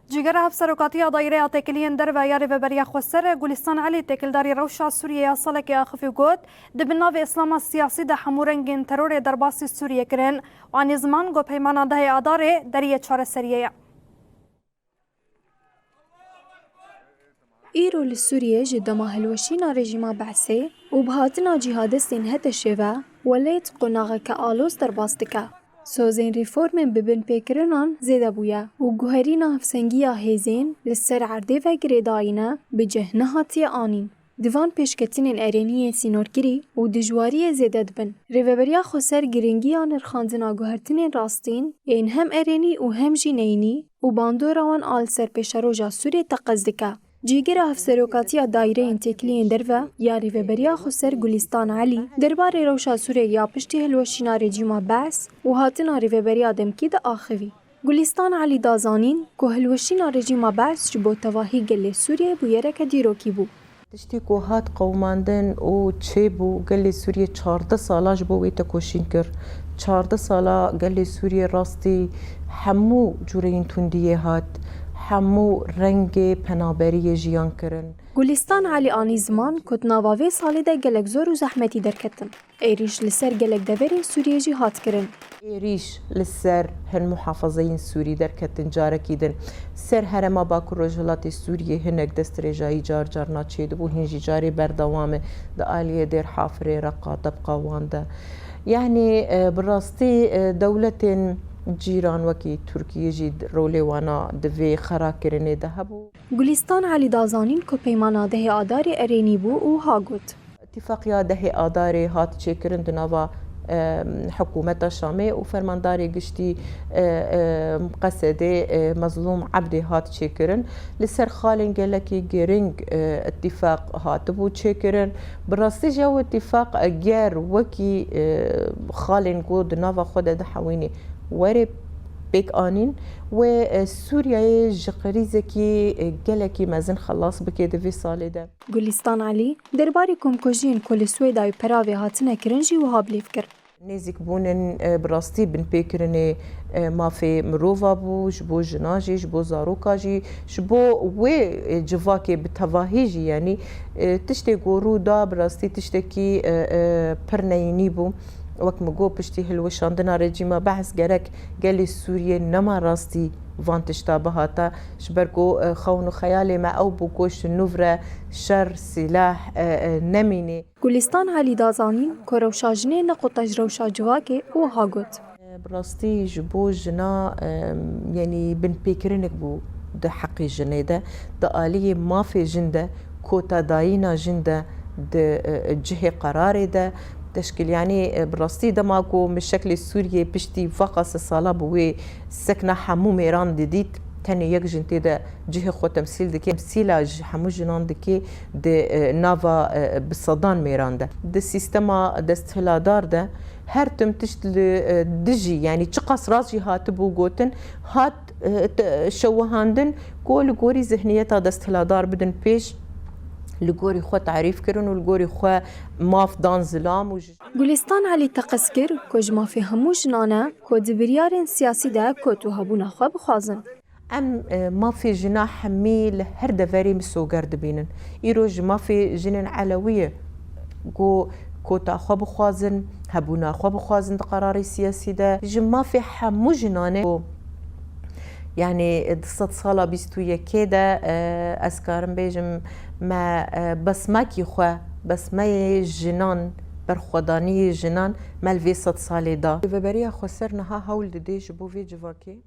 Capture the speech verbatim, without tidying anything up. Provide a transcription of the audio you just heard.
Cîgera Hevserokatiya Daîreya Têkiliyên Derve ya Rêveberiya Xweser Gulîstan Elî têkildarî rewşa Sûriyê ya salekê axivî û got, di bin navê Îslama siyasî de hemû rengên terorê derbasî Sûriyê kirin û anî ziman ku peymana dehê Adarê deriyê çareseriyê ye. Îro li Sûriyê ji dema hilweşîna rejîma Be'sê û bi hatina cîhadistên HTŞ'ê ve welêt qonaxeke aloz derbas dike. Sozên reformên bi binpêkirinan zêde bûye û guherîna hevsengiya hêzên li ser erdê ve girêdayî ne, bi cih nehatiye anîn. Di van pêşketinên erêniyên sînorkirî û dijwariyê zêde dibin. Rêveberiya Xweser giringiya nirxandina guhertinên rastîn ên hem erênî û hem jî neyînî û bandora wan a li ser pêşeroja Sûriyê teqez dike. Cîgera Hevserokatiya Daîreyên Têkiliyên Derve ya Rêveberiya Xweser Gulîstan Elî derbarê rewşa Sûriyê ya piştî hilweşîna rejîma Be's û hatina rêveberiya demkî de axivî. Gulîstan Elî da zanîn ku hilweşîna rejîma Be's ji bo tevahî gelê Sûriyê bûyereke dîrokî bû. Tiştê ku hat qewimandin û çêbû, gelê Sûriyê çardeh sala ji bo wê tekoşîn kir. Çardeh sala gelê Sûriyê rastî hemû cûreyên tundiyê hat, hemû rengê penaberiyê jiyan kirin. Gulîstan Elî anî ziman ku di nava vê salê de gelek zor û zehmetî derketin. Êrîş li ser gelek deverên Sûriyê jî hat kirin. Êrîş li ser hin muhafazeyên Sûrî derketin carekî din. Ser herêma Bakur Rojhilatê Sûriyê hinek destdirêjayî car carna çêdibû, hîn jî carê berdewam e di aliyê Dêr Hafirê, Reqa, Debqa wan de. Yanî, e, bi rastî, e, dewletên cîran wekî Tirkiye jî rolê wana di vê xerakirinê de hebû. Gulîstan Elî da zanîn ku peymana dehê Adarê erênî bû û ha got. Îtîfaqiya dehê Adarê hat çêkirin di nava, e, hikûmeta Şamê û fermandarê giştî, e, e, Qesedê, e, Mezlûm Ebdê hat çêkirin. Li ser xalên gelekî giring, e, îtîfaq hatibû çêkirin. Bi rastî jî ew îtîfaq eger wekî, e, xalên ku di nava xwe de dihewînê were pêk anîn, wê, e, Sûriyeyê ji qirîzekî, e, gelekî mezin xelas bike di vê salê de. Gulîstan Elî derbarê komkujiyên ku li Swêdayê peravê hatine kirin jî wiha bilêv kir. Nêzîkbûnin, e, bi rastî binpêkirinê, e, mafê mirova bû, ji bo jinan jî, ji bo zaroka jî, ji bo wê, e, civakê bi tevahî jî, yanî, e, tiştê ku rû da, bi rastî tiştekî, e, e, pir neyînî bû. Wek min got, piştî hilweşandina rejîma Be's gerek gelê Sûriyê nema rastî van tişta bihata, ji ber ku, e, xewn û xeyalê me ew bû ku ji nû re şer, sîlah, e, e, nemîne. Gulîstan Elî da zanîn ku rewşa jinê ne qota ji rewşa civakê û ha got. Bi rastî ji bo jina, e, yanî binpêkirinek bû di heqê jinê de, di aliyê mafê jin de, kotadayîna jin de, di, e, cihê qerarê de teşkîl, yanî, e, bi rastî dema ku min şeklê Sûriyê piştî veqa sê sala bi wê sekna hemû mêran didît, tenê yek jin tê de cihê xwe temsîl dike, temsîla ji hemû jinan dike di, e, nava, e, bi sedan mêran de. Di sîstema desthiladar de her tim tişt li, e, dijî, yanî çiqas rast jî hatibû gotin, hat, e, te-, şewihandin ku li gorî zihniyeta desthiladar bidin pêş, li gorî xwe tarîf kirin û li gorî xwe maf dan zilam û ji Gulîstan Elî teqez kir ku ji mafê hemû jinan e ku di biryarên siyasî de kot û hebûna xwe bixwazin. Em, e, mafê jina hemî li her deverê misoger dibînin. Îro ji mafê jinên Elewiyê ku kota xwe bixwazin, hebûna xwe bixwazin di qerarê siyasî de. Ji mafê hemû jinan e ku, yanî, di sed sala bîst û yekê de, e, ez karim bêjim, me, e, besmekî xwe, besmeyê jinan, berxwedaniyê jinan me li vê sed salê da. Rêveberiya Xweser niha hewl dide ji bo vê civakê.